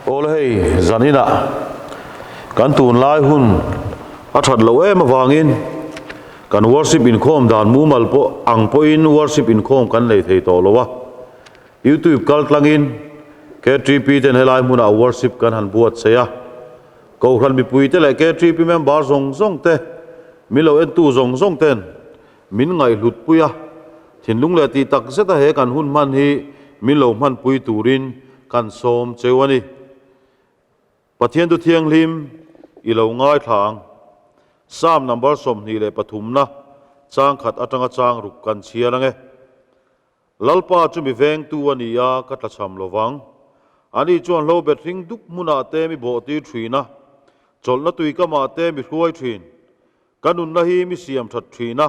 Awl hei zaninah kan tunlai hun a that loh em avangin kan worship inkhawm dan mumal pawh ang pawhin worship inkhawm kan nei thei tawh lo a. YouTube kal tlangin KTP ten helai hmunah worship kan han buatsaih a. Kohhran mipuite leh KTP member zawng zawng te, min lo entu zawng zawng ten min ngaihhlutpui a, thinlung leh tih tak zeta he kan hun hman hi min lo hmanpui turin kan sawm cheu a ni. Pathian thu thianghlim i lo ngaithla ang. Psalm number 23 na chang khat atanga chang ruk kan chhiar ang e. Lalpa chu mi vengtu a ni a, ka tlachham lo vang. Ani chuan hlo bet hring dup hmunah te mi bawhtir thin a, chawlhna tui kamah te mi hruai thin. Ka nunna hi mi siam that thin a,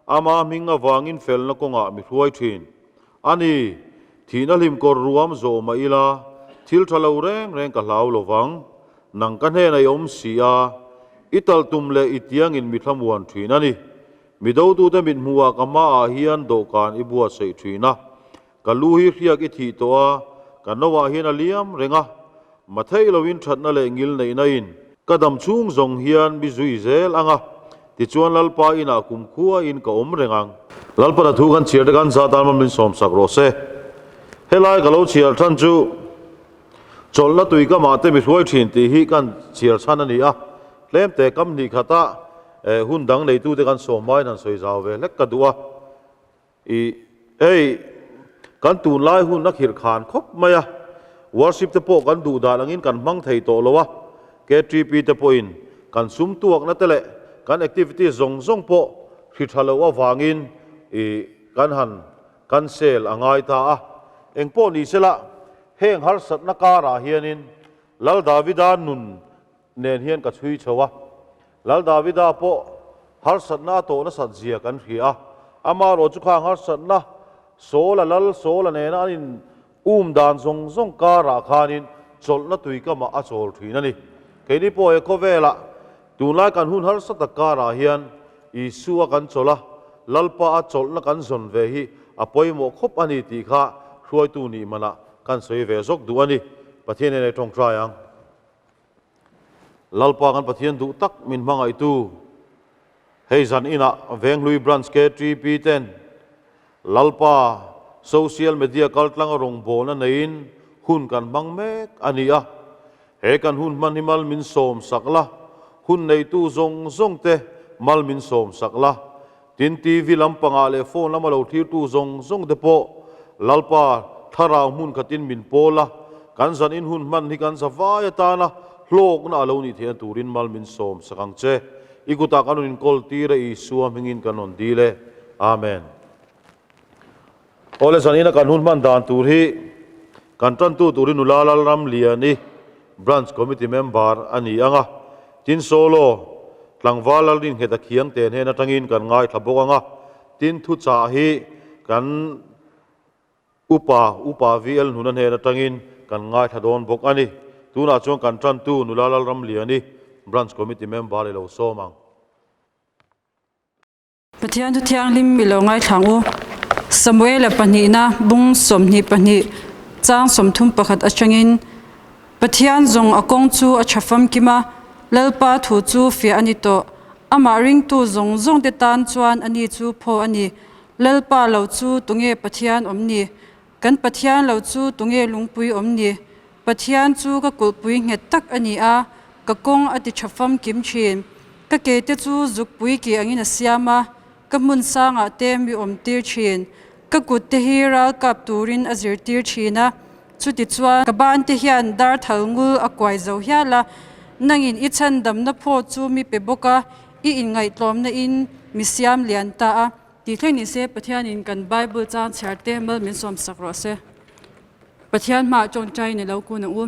ama hming avangin felna kawngah mi hruai thin. A ni, thihna hlim kawr ruam zawh mah ila, thil tha lo reng reng ka hlau lo vang. Nang ka hnenah i awm si a, i taltum leh i tiangin mi thlamuan thin a ni. Mi dotute mit hmuhah ka hmaah hian dawhkan i buatsaih thin a, ka lu hi hriak i thih tawh a, ka noah hian a liam reng a, ma theih loin thatna leh ngil neihna in ka dam chhung zawng hian mi zui zel ang a, tichuan Lalpa inah kumkhua in ka awm reng ang. Lalpa na thu kan chhiar te kan zat alma min sawmsak rawh se. Helai ka lo chhiar than chu chawlhna tui ka mah te mi hruai thin tih hi kan chhiar chhan a ni a, tlemte kam hnih khata Hun dang neitute kan sawm hmain han sawi zau ve hlek ka duh a, ih hei kan tunlai hun a khirh khan khawp mai a, worship te pawh kan duh dan angin kan hmang thei tawh lo a, KTP te pawhin kan sum tuakna te leh kan activities zawng zawng pawh hri tha loh avangin ih kan han cancel a ngai ta a, engpawh ni sela heng harsatna karah hianin Lal Davida nun nen hian ka chhui chho a. Lal Davida pawh harsatna a tawh nasat zia kan hria a, amaherawh chu khang harsatna Saul-a lal Saul-a nena an in um dan zawng zawng karah khanin chawlhna tui kamah a chawl thin a ni. Keini pawh he khawvelah tunlai kan hun harsa tak karah hian Isua kan chawlh a, Lalpa a chawlhna kan zawn ve hi a pawimawh khawp a ni tih kha hruaitu nih manah kan sawi ve zawk duh a ni. Pathian hian ei tawngtai ang. Lalpa kan Pathian duh tak min hmangaihtu hei zan inah Venghlui Branch KTP ten Lalpa social media kaltlanga rawngbawlna neiin hun kan hmang mek a ni a. He kan hun hman hi mal min sawm sak la, hun neitu zawng zawng te mal min sawm sak la. Tin TV lampangah leh phone lama lo thlirtu zawng zawng te pawh Lalpa thlarau hmun khatin min pawl a, kan zan in hun hman hi kan zavai atana hlawkna a lo nih theihna turin mal min sawm sak ang che. I kutah kan rawn inkawl tir a Isua hmingin kan rawn dil e. Amen. Awle zan ina kan hun hman dan tur hi kan tantu turin nula Lalramliani Branch Committee member a ni ang a, tin solo tlangval Lalringheta Khiangte hnen atangin kan ngaithla bawk ang a, tin thuchah hi kan Upa, Upa VL Hnuna hnen atangin kan ngaithla dawn bawk a ni. Tunah chuan kan tantu nula Lalramliani Branch Committee member i lo sawm ang. Pathian thu thianghlim i lo ngaithlang u. Samuela pahnihna bung 22 chang 31 atangin, Pathian zawng a kawng chu a tha famkim a, Lalpa thu chu fiah a ni tawh. Amah ringtu zawng zawngte tan chuan ani chu phaw a ni. Lalpa lo chu tunge Pathian awm ni? Kan Pathian lo chu tunge lungpui awm ni? Pathian chu ka kulhpui nghet tak a ni a, ka kawng a ti tha famkim thin. Ka ke te chu zukpui ke angin a siam a, ka hmun sangah te mi awm tir thin. Ka kut te hi ral kap turin a zirtir thin a, chutichuan ka ban te hian dar thal ngul a kuai zo hial a. Nangin i chhandamna phaw chu mi pe bawk a, i inngaihtlawmna in mi siam lian ta a. Tih thleng ni se Pathianin kan Bible chang chhiar te mal min sawmsak rawh se. Pathian hmaah tawngtai ni lo kun ang u.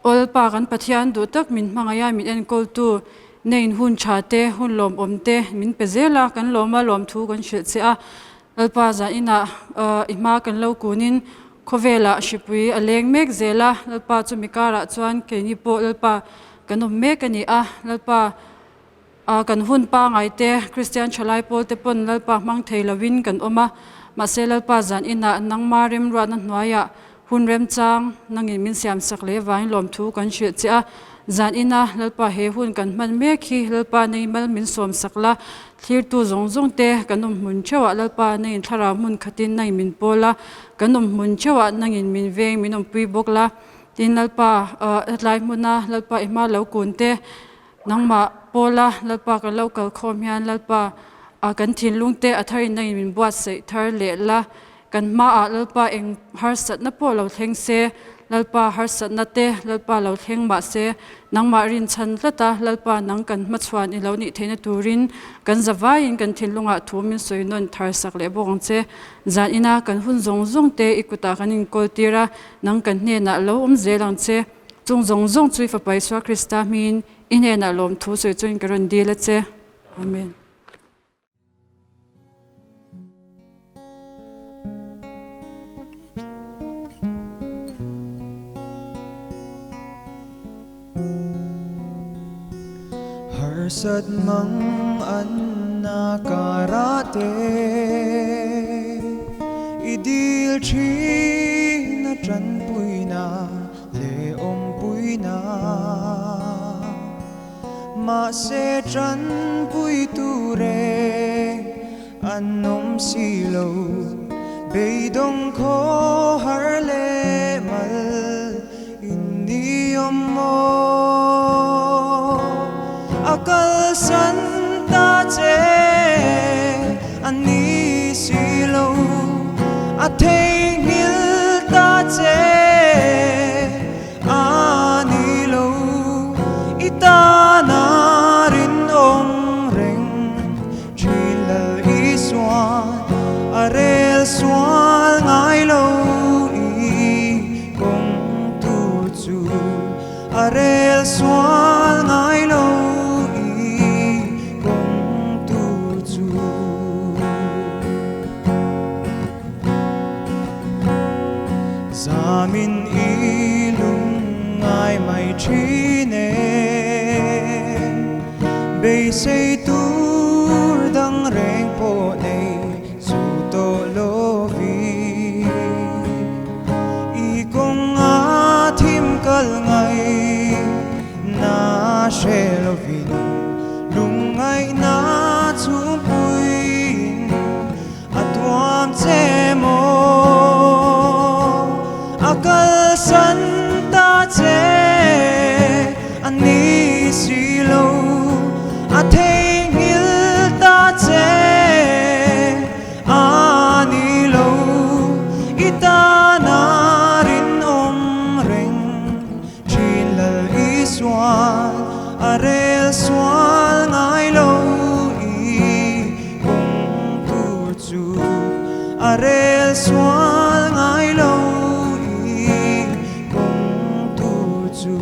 Awlpa kan Pathian duh tak min hmangaih a, min enkawltu neiin hun tha te, hun lawmawm te min pe zel a, kan lawma lawmthu kan hrilh che a. Lalpa zan inah i hma kan lo kunin khawvelah hripui a leng mek zel a, Lalpa chumi karah chuan keini pawh Lalpa kan awm mek a ni a, Lalpa. Kan hun pangai te Kristian thalai pawl te pawn Lalpa hmang thei lovin kan awm a, mahse Lalpa zan inah nangma remruatna hnuaiah hun remchang nangin min siamsak leh vangin lawmthu kan hrilh che a. Zan ina Lalpa he hun kan hman mek hi Lalpa nei mal min sawmsak la, thlirtu zawng zawng te kan awm hmun theuhah Lalpa nangin thlarau hmun khatin nangin min pawl a, kan awm hmun theuhah nangin min veng min awmpui bawk la. Tin Lalpa hetlai hmuna Lalpa i hma lo kun te Nangmah Paula Lalpa kan lo kal khawm hian Lalpa ah kan thinlung te a tharin nangin min buatsaih thar leh la, kan hmaah Lalpa eng harsatna pawh lo thleng se, Lalpa harsatna te Lalpa lo thleng mah se, nangmah rinchhan tlat a Lalpa nang kan hmachhuan i lo nih theihna turin kan zavaiin kan thinlungah thu min sawi nawn thar sak leh bawk ang che. Zan ina kan hun zawng zawng te i kutah kan inkawl tir a, nang kan hnenah lo awm zel ang che. Chung zawng zawng chu i Fapa Isua Krista hmingin i hnenah lawmthu sawi chuin ka rawn dil a che. Amen. Harsat mang an na karate i dil thin a tanpuina Le awmpuina mahse tanpui tur e an awm si lo, beidawng khaw har leh mal in ni awm maw? A kalsan ta che a ni si lo, a theihnghilh ta che a ni lo, i tana rinawm reng thin Lal Isuan a rel sual ngai lo i kawng tur chu. A rel sual ngai lo i kawng tur chu. Zamin i lung ngai mai thin e, beisei tur dang reng pawh nei zu tawh lovi. I kawnga thim kal ngai na hre lovin lungngaihna chhungpuiin a tuam che maw? A kalsan ta che a ni si lo, a theihnghilh ta che. A ni lo, i tana rinawm reng thin Lal Isuan a rel sual ngai lo i kawng tur chu a rel sual ngai lo i kawng tur chu.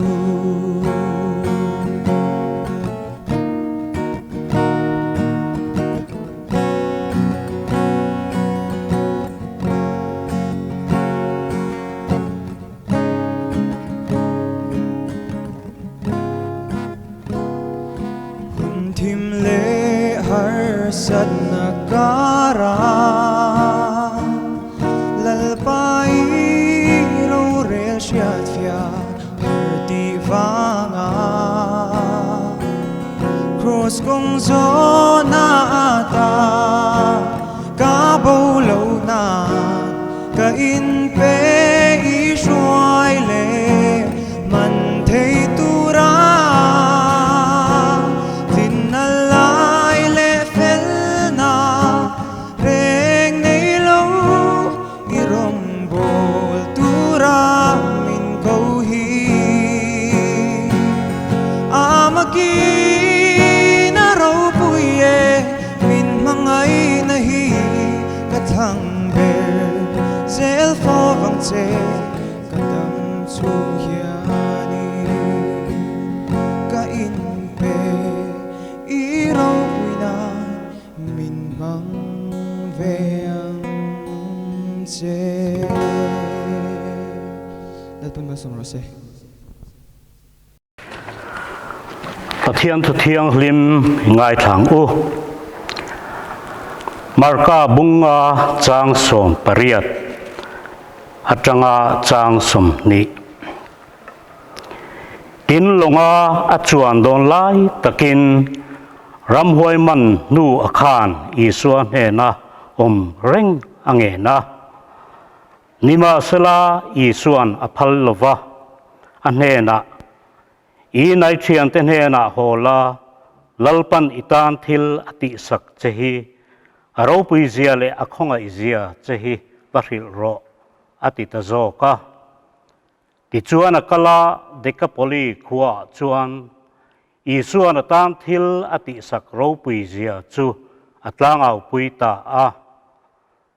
Hun thim leh harsatna karah Lalpa i rorel hriatfiah har tih vangah Kraws kawng zawna ata ka bo lo nan ka inpe i hruai leh man thei tura tlinna lai leh felna reng nei lo i rawngbâwl tura min ko hi. Amakin a ropui e, min hmangaihna hi ka thlang ber zel fo vang che ka dam chhung hianin ka inpe i ropui nan. Min hmang ve ang che. Lalpan malsawm rawh se. Pathian thu thianghlim i ngaithla ang u. Marka bunga chang 18 atanga chang 20. Tin lawnga a chuan dawn lai takin ramhuai man hnu a khan Isua hnena awm reng a ngen a. Nimahsela Isuan a phal lova, a hnenah, I naithiante hnenah haw la, Lalpan i tan thil a tihsak che hi, a ropuizia leh a khawngaihzia che hi va hrilh rawh, a ti ta zawk a. Tichuan a kal a, Dekapoli khuaah chuan Isuan a tan thil a tihsak ropuizia chu a tlangaupui ta a.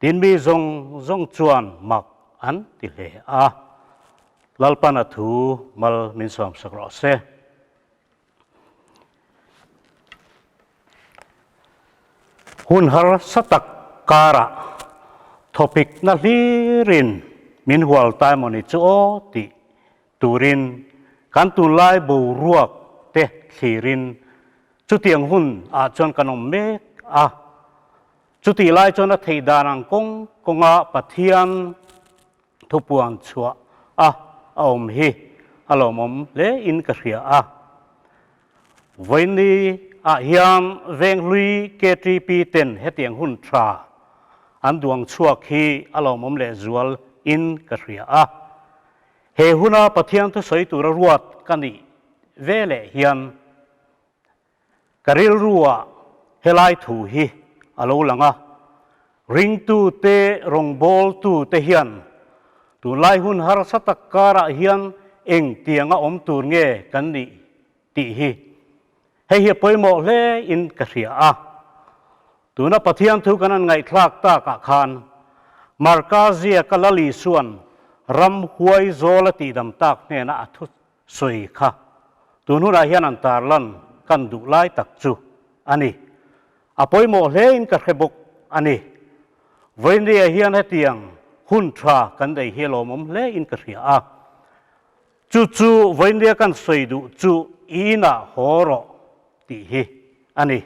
Tin mi zawng zawng chuan mak an ti hle a, Lalpan a thu mal min sawmsak rawh se. Hun harsa tak karah thawpikna hlirin min hual ta emaw ni chu aw tih turin kan tunlai boruak te thlirin chutiang hun ah chuan kan awm mek a. Chutih lai chuan a theih dan ang kawng kawnga Pathian thupuan chhuah a a awm hi a lawmawm hle in ka hria a. Vawiini ah hian Venghlui KTP ten hetiang hun tha an duang chhuak hi a lawmawm lehzual in ka hria a. He huna Pathian thusawi tura ruat ka nih veleh hian Ka rilruah helai thu hi a lo lang a, ringtute rawngbawltute hian tunlai hun harsa tak karah hian engtianga awm tur nge kan nih tih hi hei hi a pawimawh hle in ka hria a. Tuna Pathian thu kan han ngaihthlak takah khan Marka ziaka Lal Isua'n ramhuai zawl a tihdam tak hnena a thu Sawi kha tun hunah hian an tarlan kan duh lai tak chu a ni. A pawimawh hlein ka hre bawk a ni. Vawinia hian hetiang hun tha kan nei hi a lawmawm hlein ka hria a. Chu chu vawinia kan sawi duh chu i inah haw rawh tih hi a ni.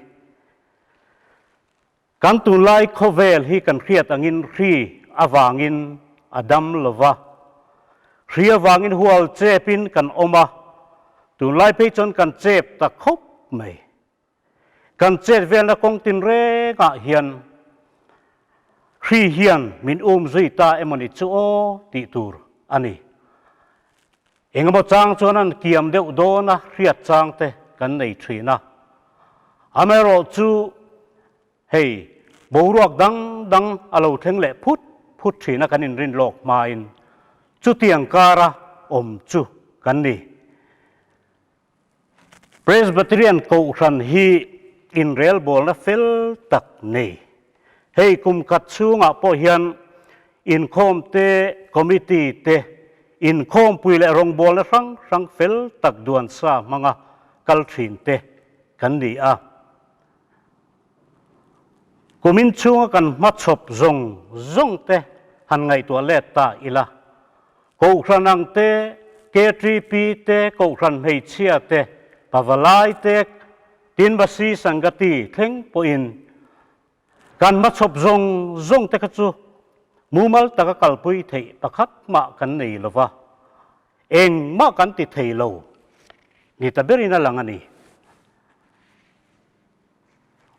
Kan tunlai khawvel hi kan hriat angin hri avangin a dam lo va, hri avangin hual chepin kan awm a, tunlai phei chuan kan chep ta khawp mai. Kan chet velna kawng tinrengah hian hri hian min um zui ta emawni chu aw tih tur a ni. Engemaw chang chuan an kiam deuh dawn a hriat chang te kan nei thin a. Amaherawhchu hei boruak dang dang a lo thleng leh phut phut thin a kan inrin lawk hmain chutiang kara awm chu kan ni. Presbyterian Kohhran hi inrelbawlna fel tak nei. Hei kum khat chhungah pawh hian inkhawm te, committee te, inkhawmpui leh rawngbawlna hrang hrang fel tak duan sa hmanga kal thin te kan ni a. Kumin chhunga kan hmachhawp zawng zawng te han ngaihtuah let ta ila. Kohhran ang te, KTP te, Kohhran hmeichhia te, Pavalai te, Tinbasi Sangati thleng pawhin kan hmachhawp zawng zawng te kha chu mumal taka kalpui theih pakhat mah kan nei lo va, engmah kan ti thei lo ni ta berin a lang a ni.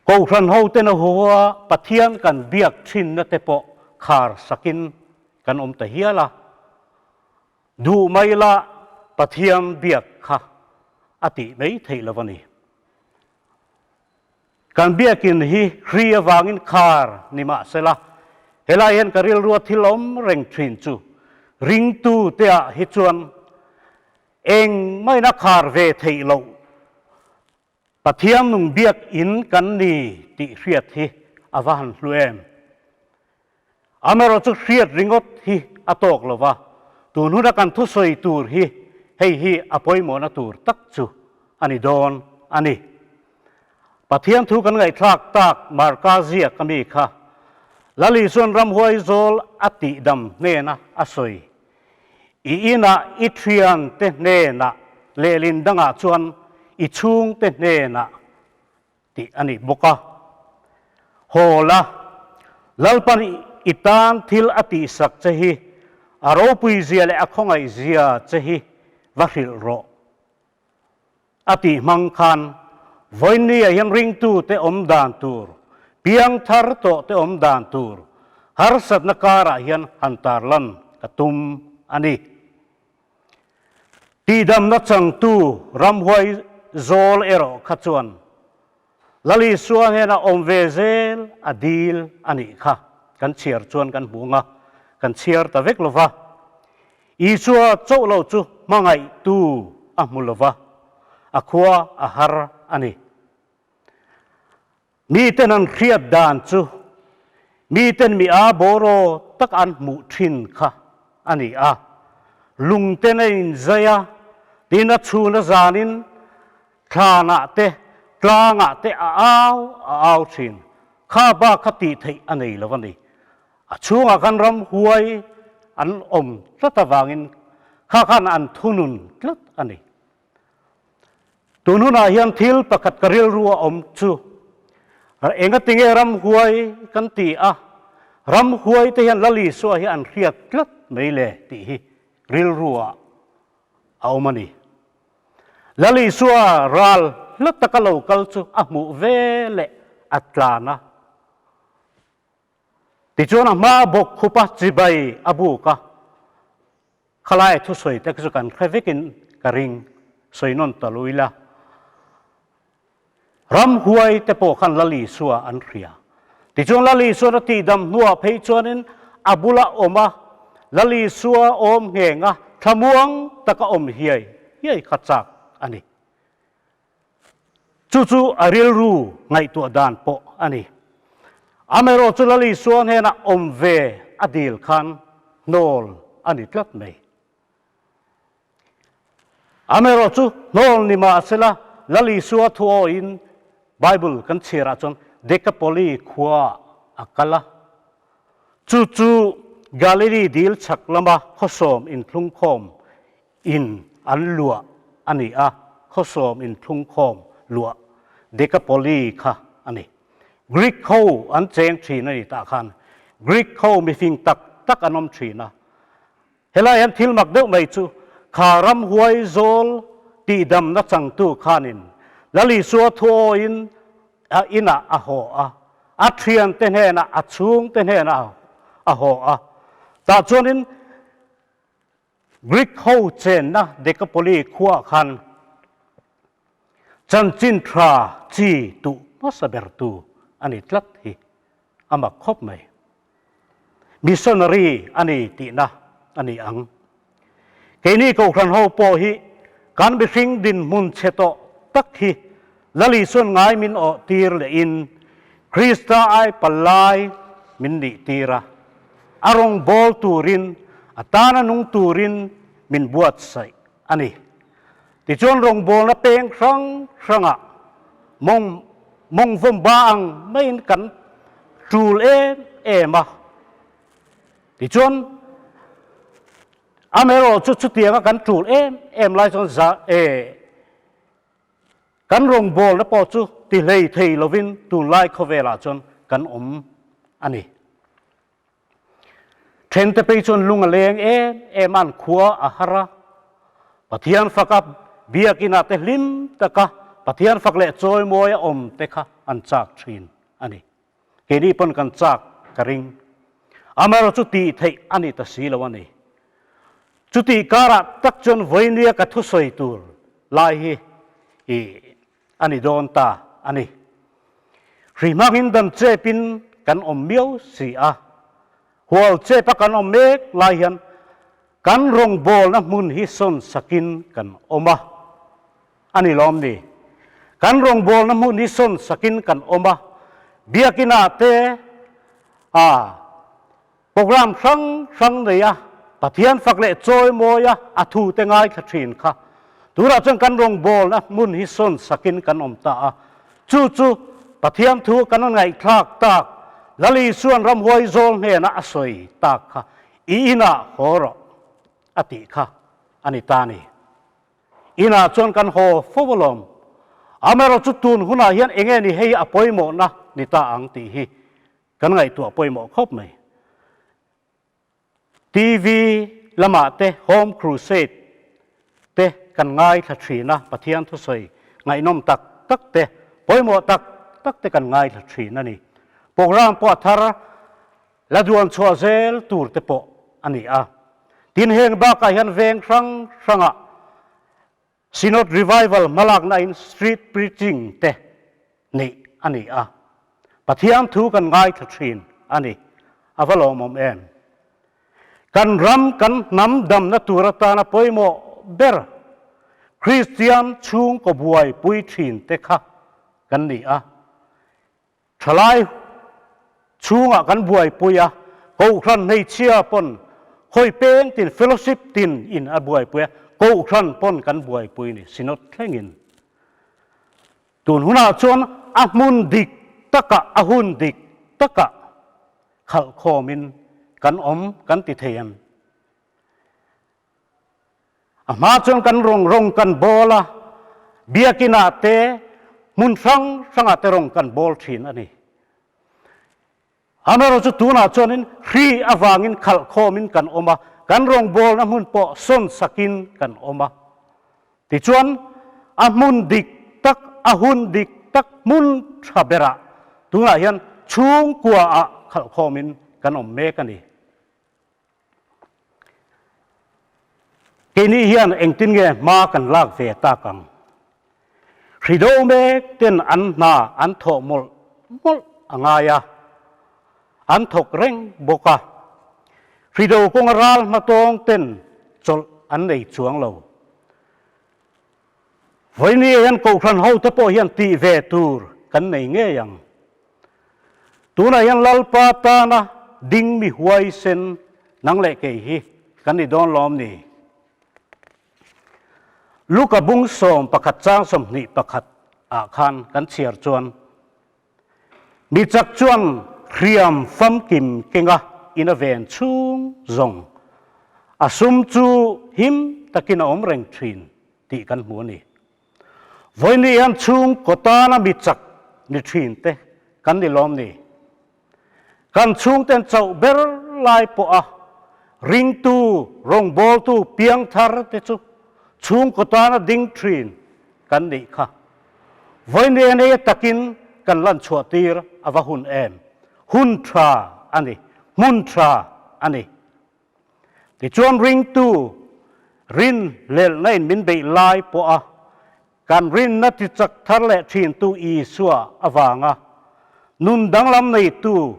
Kohhran hoten a huhoa Pathian kan biak thinna te pawh khar sakin kan awm ta hial a, duh mai la Pathian biak kha a tih mai theih lo a ni. Kan biakin hi hri avangin khar ni mahsela, helai hian ka rilrua thil awm reng thin chu ringtu teah hi chuan engmahina khar ve theih loh Pathian nung biak in kan ni tih hriat hi a va han hlu em? Amaherawhchu hriat ringawt hi a tawk lo va, tun huna kan thusawi tur hi hei hi a pawimawhna tur tak chu a ni dawn a ni. Pathian thu kan ngaihthlak tak Marka ziak a mi kha Lal Isuan ramhuai zawl a tihdam hnena a sawi. I inah i thiante hnenah lehlin dangah chuan. i chhungte hnenah tih a ni bawk a. Haw la, Lalpan i tan thil a tihsak che hi a ropuizia leh a khawngaihzia che hi va hrilh rawh. A tih hmang khan vawiinniah hian ringtute awm dan tur, piangthar tawhte awm dan tur harsatna karah hian han tarlan ka tum a ni. Tihdamna changtu ramhuai zawl erawh kha chuan Lal Isua hnenah awm ve zel a dil a nih kha kan chhiar chuan kan hmu ang a, kan chhiar ta vek lo va. Isua chauh lo chu hmangaihtu a hmu lo va, a khua a har a ni. Miten an hriat dan chu miten mi a bawraw tak an hmuh thin kha a ni a, lungten a inzai a, tin a chhun a zanin thlanah te tlangah te a au a au thin. Kha bak kha tih theih a nei lo a ni. A chhungah khan ramhuai an awm tlat avangin kha khan an thunun tlat a ni. Tun hunah hian thil pakhat ka rilru a awm chu engatinge ramhuai kan ti a, ramhuai te hian Lal Isua hi an hriat tlat mai le tih hi rilru ah a awm a ni. Lal Isua ral hla taka lo kal chu a hmuh ve leh a tlan a. Tichuan a hma bawk khupa chibai a buk a. Khalai thusawi te chu kan hre vekin ka ring, sawi nawn ta lui la. Ramhuai te pawh khan Lal Isua an hria. Tichuan Lal Isuan a tihdam hnuah phei chuanin a bula awm a, Lal Isua awm ngheng a, thlamuang taka awm hiai hiai kha chak a ni. Chu chu a rilru ngaihtuah dan pawh a ni. Amaherawhchu Lal Isua hnenah awm ve a dil khan hnawl a ni tlat mai. Amaherawhchu hnawl ni mahsela Lal Isua thu awiin Bible kan chhiarah chuan Dekapoli khua a kal a. Chu chu Galili dil chhak lama khawsawm inthlungkhawm In an luah a ni a, khawsawm inthlungkhawm luah Dekapoli kha a ni. Greek ho an cheng thin a ni tah khan Greek ho mifing tak tak an awm thin a. Helai hian thil mak deuh mai chu kha ramhuai zawl tihdamna changtu khanin Lal Isua thuawiin a inah a haw a, a thiante hnenah a chhungte hnenah a haw a. Tah chuanin Greek ho chenna Dekapoli khuaah khan chanchin tha chi tuh hmasa bertu a ni tlat hi a mak khawp mai. Missionary a ni tihna a ni ang. Keini Kohhran ho pawh hi kan mihring dinhmun chhe tawh tak hi Lal Isuan ngai min awh tir lehin Krista ai palai min nih tir a. A rawn bawl turin, a tana nung turin min buatsaih a ni. Tichuan rawngbawlna peng hrang hrangah mawng mawng vawm ba ang maiin kan tul em em a. Tichuan amaherawh chu chutianga kan tul em em lai chuan za e Kan rawngbawlna pawh chu ti hlei thei lovin tunlai khawvelah chuan kan awm a ni. Thente phei chuan lung a leng em em a, an khua a har a. Pathian faka biakinah te hlim taka Pathian fak leh chawimawi a awm te kha an chak thin a ni. Keini pawn kan chak ka ring. Amaherawh chu tih theih a ni ta si lo a ni. Chutih karah tak chuan vawinia ka thusawi tur lai hi i a ni dawn ta a ni. Hri hmangin dan chepin kan awm miau si a. Hual chepa kan awm mek lai hian kan rawngbawlna hmun hi sawn sakin kan awm a. A ni lawm ni? Kan rawngbawlna hmun hi sawn sakin kan awm a, biakinah te a program hrang hrang nei a, Pathian fak leh chawimawi a, a thu te ngaithla thin kha. Tunah chuan kan rawngbawlna hmun hi sawn sakin kan awm ta a, chu chu Pathian thu kan ngaihthlak tak Lal Isuan ramhuai zawl hnena a sawi tak kha, I inah haw rawh a tih kha a ni ta ni. Inah chuan kan haw fo alawm. Amaherawhchu tun hunah hian enge ni hei a pawimawhna ni ta ang tih hi kan ngaihtuah pawimawh khawp mai. TV lamah te Home Crusade te kan ngaithla thin a, Pathian thusawi ngaihnawm tak tak te, pawimawh tak tak te kan ngaithla thin a ni. Programme pawh a thar la duan chhuah zel tur te pawh a ni a. Tin heng bakah hian veng hrang hrangah Synod Revival hmalakna in Street Preaching te neih a ni a, Pathian thu kan ngaithla thin a ni, a va lawmawm em? Kan ram kan hnam damna tur atana pawimawh ber Kristian chhungkaw buaipui thin te kha kan ni a, Thalai chhungah kan buaipui a, Kohhran hmeichhia pawn hawi peng tin fellowship tin in a buaipui a, Kohhran pawn kan buaipui ni Synod thlengin. Tun hunah chuan a hmun dik takah a hun dik takah khalh khawmin kan awm kan ti thei em? A hma chuan kan rawng rawng kan bawl a, biakinah te hmun hrang hrangah te rawng kan bawl thin a ni. Amaherawh chu tunah chuanin hri avangin khalh khawmin kan awm a, kan rawng bawlna hmun pawh sawn sakin kan awm a. Tichuan a hmun dik tak, a hun dik tak hmun tha berah tunah hian chhungkuaah khalh khawmin kan awm mek a ni. Keini hian engtin nge hma kan lak ve tak ang? Hri do mek ten an hna an thawh mawlh mawlh a ngai a, an thawk reng bawk a. Hri do kawnga ral hmatawng ten chawlh an nei chuang lo. Vawiini hian Kohhran hote pawh hian tih ve tur kan nei ngei ang. Tunah hian Lalpa tana ding mi huaisen nang leh kei hi kan ni dawn lawm ni? Luka bung 11 chang 21 ah khan kan chhiar chuan Mi chak chuan hriam famkim kenga in a ven chhung zawng a sum chu him takin a awm reng thin tih kan hmu a ni. Vawiini hian chhungkaw tana mi chak ni thin te kan ni lawm ni. Kan chhungten chauh ber lai pawha ringtu, rawngbawltu, piangthar te chu chhungkaw tana ding thin kan nih kha. Vawiini nei takin kan lan chhuah tir a va hun em? Hun tha a ni, hmun tha a ni. Tichuan ringtu rin lelhna in min beih lai pawha kan rinna tichak thar leh thintu Isua avanga nun danglam neitu,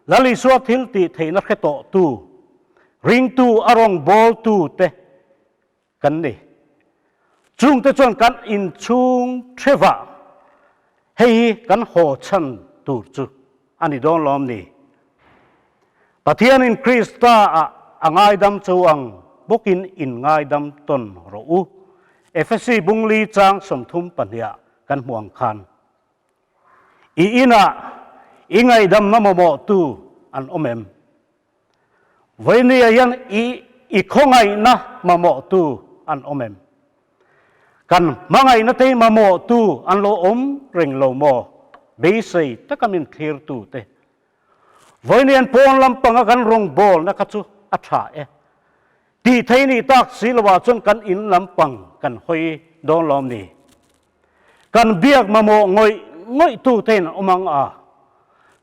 Lal Isua thil tih theihna hre tawhtu, ringtu a rawngbawltu te kan ni. Chungte chuan kan inchhung thevah hei hi kan haw chhan tur chu a ni dawn lawm ni? Pathianin Krista ah a ngaidam cho ang bawkin in ngaidam tawn rawh u. Efesi bungli chang 32 ah kan hmu ang khan. I inah i ngaidamna mamawhtu an awm em? Vawinia hian i i khawngaihna mamawhtu an awm em? Kan hmangaihna te hi mamawhtu an lo awm reng lo maw? Beisei taka min thlirtu te. Vawinia hian pawn lampanga kan rawngbawlna kha chu a tha e. Tih thei nih tak si lovah chuan kan in lampang kan hawi dawn lawm ni? Kan biak mamawh ngawih ngawih tu te in an awm ang a,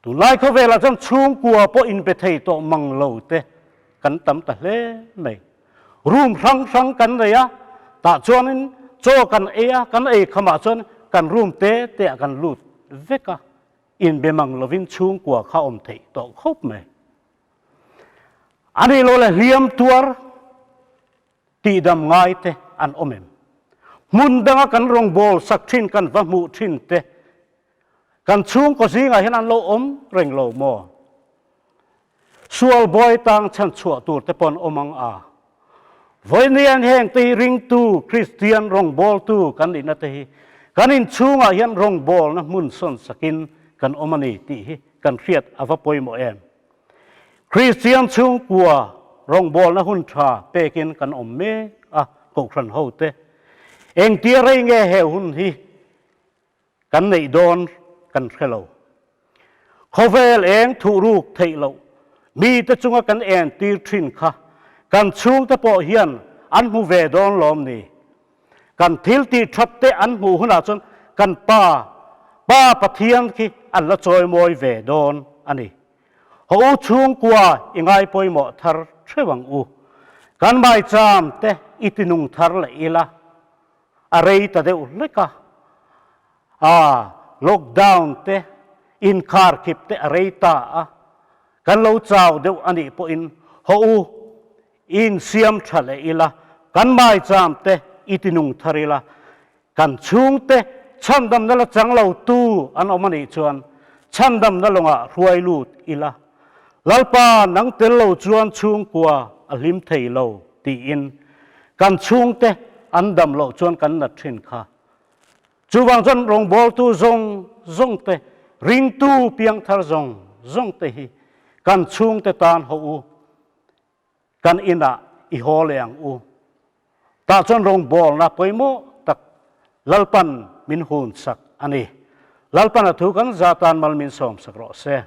tunlai khawvelah chuan chhungkua pawh inbe thei tawh mang lo te kan tam ta hle mai. Room hrang hrang kan nei a, tah chuanin chaw kan ei a, kan ei khamah chuan kan room te te ah kan lut vek a, inbe mang lovin chhungkua kha awm theih tawh khawp mai. A nih loh leh hliam tuar Tihdam ngai te an awm em? Hmun danga kan rawngbâwl sak ṭhin kan va hmuh ṭhin te kan chhungkaw zingah hian an lo awm reng lo maw? Sual bawi tang chhan chhuah tur te pawh an awm ang a. Vawinia heng te hi ringtu Kristian rawngbâwltu kan nihna te hi kan inchhungah hian rawngbâwlna hmun sawn sakin kan awm a ni tih hi kan hriat a va pawimawh em? Kristian chhungkua rawngbawlna hun tha pekin kan awm mek a, Kohhran hote. Engtia rei nge he hun hi Kan neih dawn kan hre lo. Khawvel eng thuhruk theih loh mite chunga kan entir thin kha kan chhungte pawh hian an hmu ve dawn lawm ni? Kan thil tih that te an hmuh hunah chuan kan Pa, Pa Pathian khi an la chawimawi ve dawn a ni. Haw u chhungkua i ngai pawimawh thar theuh ang u. Kan maicham te i tinung thar leh ila a rei ta deuh hlek a. A, lockdown te, inkharkhip te a rei ta a, kan lo chau deuh a nih pawhin haw u, i insiam tha leh ila, kan maicham te i tinung thar ila, kan chhungte chhandamna la chang lo tu an awm a nih chuan chhandamna lawngah hruai lut ila, Lalpa nang tel lo chuan chhungkua a hlim thei lo tiin kan chhungte an dam loh chuan kan nat thin kha. Chuvang chuan rawngbawltu zawng zawng te, ringtu piangthar zawng zawng te hi kan chhungte tan haw u, kan inah i haw leh ang u. Tah chuan rawngbawlna pawimawh tak Lalpan min hunsak a ni. Lalpan a thu kan za tan mal min sawmsak rawh se.